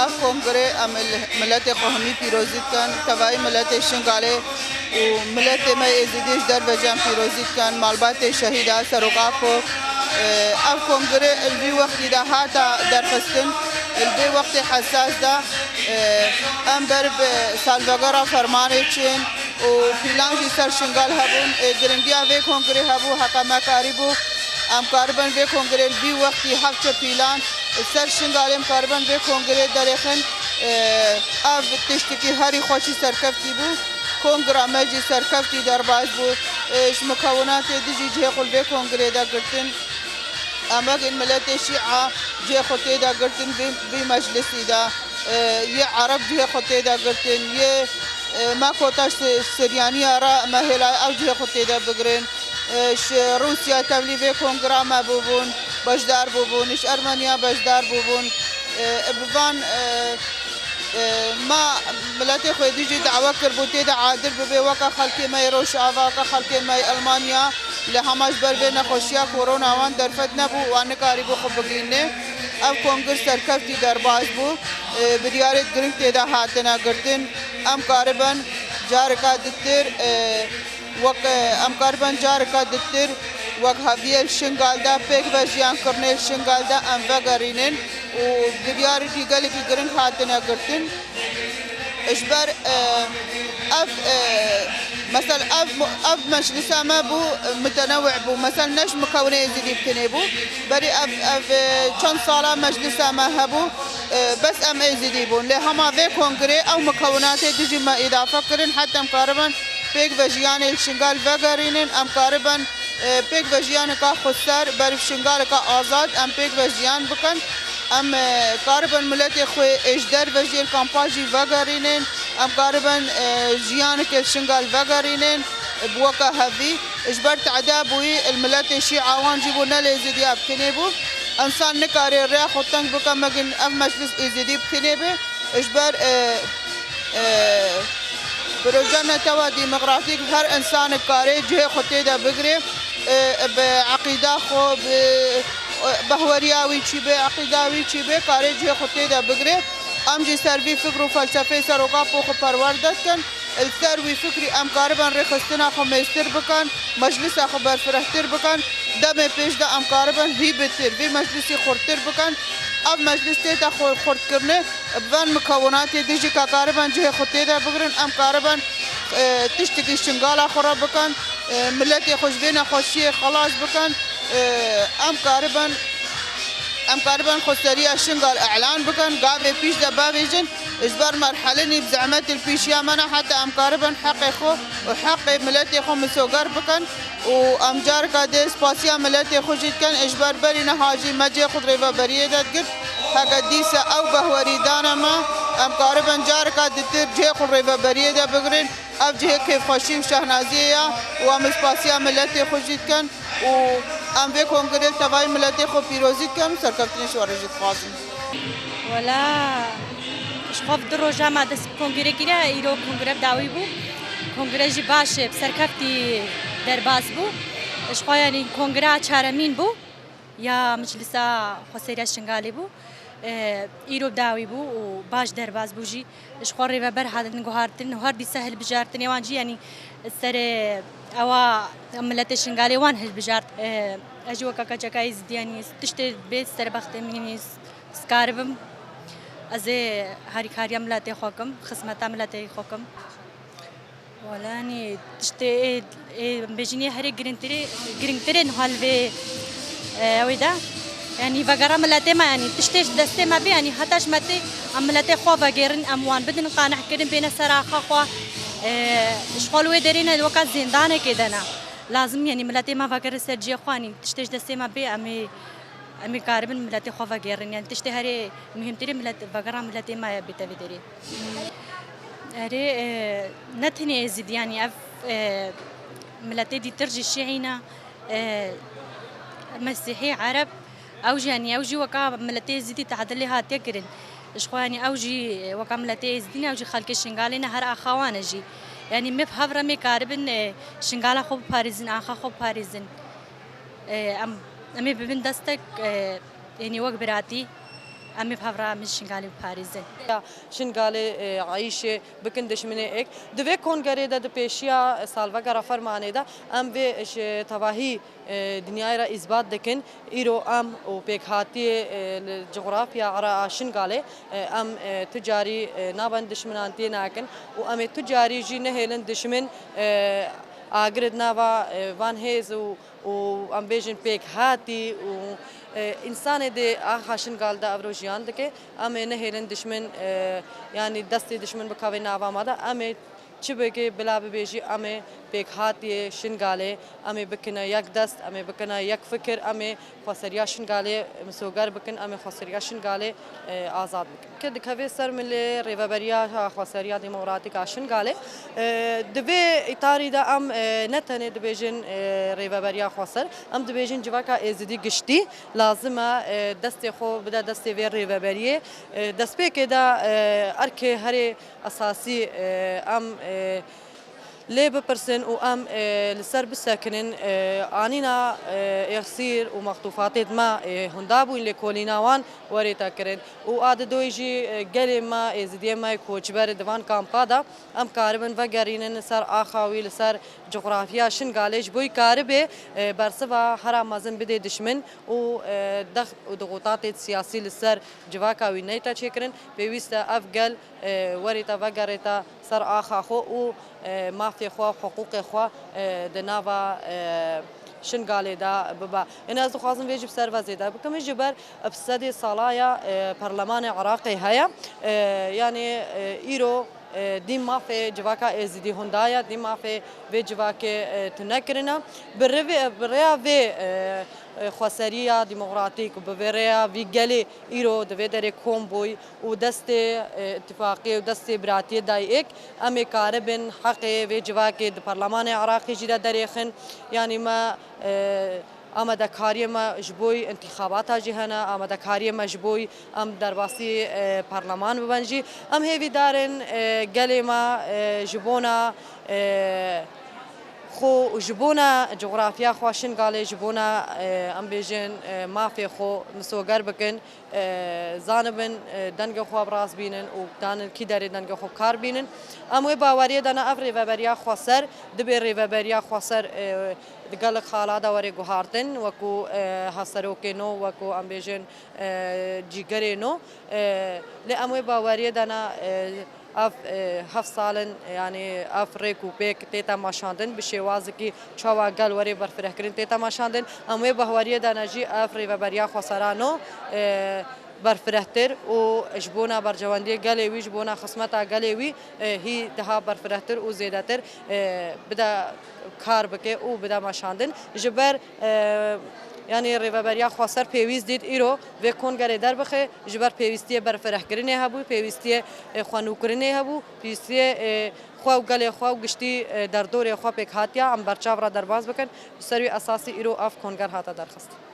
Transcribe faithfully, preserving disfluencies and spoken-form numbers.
Ev kongre em li miletê xwe hemî pîrozî dikin, tevayî miletê Şingalê û miletê me Êzidî ji derve jî em pîrozî dikin, malbatê şehîda, Serok Apo. Ev kongre li vî wextî de hate derxistin, li vê wextê hesas de em ber bi salvegera fermanê çin û pîlan jî ser Şingal hebûn. Giringiya vê kongrê hebû, heke me karîbû em karibin vê kongrê li vî wextî hevçe pîlan li ser Şingalê em karibin vê kongrê derêxin. Ev tiştekî herî xweşî serkeftî bû. Kongra me jî serkeftî derbas bû. Ji mukewinatê dijî cihê xwe li vê kongrê de girtin. Em wekî miletê Şîa cihê xwe tê de girtin vî, vî meclisî de. Yê Ereb cihê xwe tê de girtin. Yê, e, me kota Sir-, Siryaniya re me hêla ew cihê xwe tê de bigirin. Ji Rûsya tevlî vê kongra me bûbûn, beşdar bûbûn, ji Ermeniya beşdar bûbûn. Bi van, me miletê xwe dijî dawe kiribû tê de adil bibe weke xelkê me yê Rojava, weke xelkê me yê Elmanya, lê hema ji ber vê nexweşiya korona wan derfet nebû, wan nikarîbû xwe bigihîne. Ev kongir serkeftî derbas bû, biryarê giring tê de hatine girtin. Em karibin careka ditir, e, wek, e, em karibin careka ditir wek heviyê li Şingal de pêk ve jiyan kirinê li Şingal de em vegerînin û biryarî gelekî giring hatine girtin. Ji ber, e, ev, e, mesel ev, ev meclisa me bû, e, mutenewi bû. Mesel ne ji mukewinê Êzidî bi tenê bû. Berî ev, ev, e, çend sala meclisa me hebû, e, bes em Êzidî bûn. Lê hema vê kongirê ew mukewinatê dijî me îdafe kirin, heta em karibin pêk ve jiyanê li Şingal vegerînin, em karibin, e, pêk ve jiyaneka xweser, ber bi Şingaleka azad em pêk ve jiyan bikin. Em, e, karibin miletê xwe ê ji derve jî ên kampa jî vegerînin. Em karibin, e, jiyanekê li Şingal vegerînin, e, bi weke hevî. Ji ber tede bûyî li miletê Şîa wan jî bû ne li Êzidiya bi tenê bû. Însan nikare rêya xwe teng bike, megin ev meclis Êzidî bi tenê be. Ji ber, e, e, proje netewa demokratîk her însanek kare cihê xwe tê de bigire, e, bi eqîda xwe, bi, e, behweriya wî çi be, eqîda wî çi be, kare cihê xwe tê de bigire. Em jî ser vî fikr û felsefeyê Serok Apo xwe perwerde dikin. Li ser wî fikrî em karibin rêxistina xwe mêztir bikin, meclisa xwe berfirehtir bikin. Demê pêş de em karibin hî bitir, vî meclisî xurttir bikin. Ev meclis tête xwe xurtkirinê, bi van mukewinatê dijî ka karibin cihê xwe tê de bigirin, em karibin, e, tiştekî Şingala xwe re bikin, e, miletê xwe ji vê nexweşiyê xelas bikin. E, em karibin, em karibin xweseriya Şingal îlan bikin, gavê pîş de bavêjin, ji ber merhelinî bi zehmetê li pîşiya me ne, heta em karibin heqê xwe û heqê miletê xwe misoger bikin. Û em careka dê spasiya miletê xwe jî dikin, ji ber berî niha jî me cihê xwe di rêveberiyê de digirt. Heke dîsa ew behwerî dane me, em karibin careka ditir cihê xwe li rêveberiyê de bigirin. Ev cihê kêfxweşî û şehnaziyê ye û em spasiya miletê xwe jî dikin û em vê kongirê li tevayî miletê xwe pîrozî dikin û serkeftinê ji we re jî dixwazin. Wela, ji xwe du roja me dest bi kongirê kiriye, îro kongre bi dawî bû. Kongre jî baş, bi serkeftî derbas bû. Ji xwe, yanî, kongreya çaremîn bû ya Meclisa Xweseriya Şingalê bû. E, îro bi dawî bû û baş derbas bû jî. Ji xwe rêveber hatin guhartin û her dîsa hilbijartinê wan jî, yanî, serê ewa miletê Şingalê wan hilbijart. E, ez jî weka keçeka Êzidî, yanî, tiştê bê serbextê min, yanî, Dikaribim ez ê harîkariya miletê xwe kim, xizmeta miletê xwe kim. Wela, yanî, tiştê ê, ê bêjinê herê girîngtirê, girîngtirên hal vê, e, ew ê de. Yanî, vegera miletê me, yanî, tiştê ji destê me bê, yanî, heta ji me tê, em miletê xwe vegêrin, em wan bidin qanehkirin, bêne ser axa xwe. E, ji xwe li wê derê ne, weka zêndanekê de ne. Lazim, yanî, miletê me vegere ser cihê xwe, yanî, tiştê ji destê me bê, em ê Em ê karibin miletê xwe vegêrin. Yanî tiştê herê muhîmtirî milet, vegera miletê me ye bête vê derê. Erê, e, ne tenê Êzidî, yanî ev, e, miletê dîtir jî Şîî ne, e, Mesîhî, Ereb, ew jî, yanî ew jî weka miletê Êzidî tehdilê hatiye kirin. Ji xwe, yanî ew jî weka miletê Êzidî ne, ew jî xelkê Şingalê ne, her axa wan e jî. Yanî me bi hev re me karibin, e, Şingala xwe biparêzin, axa xwe biparêzin. E, em, em ê bibin destek, e, yanî wek biratî. Em ê bi hev re min Şingalê biparêzin. Ya Şingalê, e, Eyşê bikin dişminê êk. Di vê kongerê de di pêşiya salvegera Fermanê de em vê ji tevahî, e, dinyayê re îsbat dikin. Îro em û pêkhatiyê, e, li cografya Ira-, a Şingalê, e, em, e, tu carî, e, navên dişminantiyê nakin û em ê tu carî jî nehêlin dişmin, e, agir di nava, e, van hêz û û em bêjin pêkhatî û, e, însanê dê axa Şingal de evro jiyan dike. Em ê nehêlin dişmin, e, yanî destê dişmin bikeve nava me de. Em ê çi bike bila bibe jî em ê pêkhatiyê Şingalê, em ê bikine yek dest, em ê bikine yek fikir, em ê xweseriya Şingalê misoger bikin, em ê xweseriya Şingalê, e, azad bikin. Ke dikeve ser milê Rêveberiya Xweseriya Demokratîk a Şingalê, e, di vê îtarî de em, e, ne tenê dibêjin, e, Rêveberiya Xweser, em dibêjin civaka Êzidî giştî lazim e, e, destê xwe bide destê vê rêveberiyê. E, destpêkê de, e, erkê herê esasî, e, em, e, lê bipirsin û em, e, li ser bisekinin, e, anîna, e, êxsîr û mextûfatê di me, e, hunda bûn, lêkolîna wan werê te kirin. Û a didoyê jî, e, gelê me, êzidiyê me yê koçber di van kampa de, em karibin vegerînin li ser axa wî, li ser cografya Şingalê, ji bo yî karibê, e, bersiva hera mezin bidê dişmin û, e, dext û dixutatê siyasî li ser civaka wî neyte çêkirin. Pêwîst e ev gel, e, werê te vegerê te ser axa xwe û, e, mafê xwe, hiqûqê xwe, e, di nava, e, Şingalê de bibe. Ên ez dixwazim vê jî bi ser ve zêde bikim. Ji ber bi sedê sala ya, e, perlemanê Iraqê heye. E, yanî, e, îro, e, dî mafê civaka Êzidî hunda ye, dî mafê vê civakê, e, tune kirine. Bi rivê, bi rêya vê, e, e, xweseriya demokratîk, bi vê rêya vî gelê îro di vê derê kom bûy û destê, e, îtifaqiyê û destê biratiyê dayê êk, em ê karibin heqê vê civakê di perlemanê Iraqê jî de derêxin. Yanî me, e, amadekariyê me ji bo yî întîxabata jî hene, amadekariyê me ji bo yî em derbasî, e, perleman bibin jî. Em hêvîdar in, e, gelê me, e, ji bona, e, xwe û ji bona cografya xwe Şingalê, ji bona, e, em bêjin, e, mafê xwe misoger bikin. E, zanibin, e, dengê xwe bi rast bînin û danin kî derê dengê xwe bi kar bînin. Em wê baweriyê de ne ev rêveberiya xweser, dibê rêveberiya xweser, e, di gelek xala de were guhartin, wekû, e, hevserokê nû, wekû em bêjin, e, cîgerê nû. E, lê em wê baweriyê de ne, e, ev, e, heft sal in, yanî ev rêk û pêk tête meşandin, bi şêwazekî çawa gel were berfirehkirin tête meşandin. Em wê baweriyê de ne jî ev rêveberiya xwesera nû, e, berfirehtir û ji bona berjewendiyê gelê wî, ji bona xizmeta gelê wî, e, hî daha berfirehtir û zêdetir, e, bide kar bike û bide meşandin. Ji ber, e, yanî rêveberiya xweser pêwîst dît îro vê kongerê derbixe, ji ber pêwîstiyê berfirehkirinê hebû, pêwîstiyê, e, xwenûkirinê hebû, pêwîstiyê, e, xwe û gelê xwe û giştî, e, derdorê xwe pêk hatiya em berçav re derbas bikin. Ji ser wî esasî îro ev konger hate derxistin.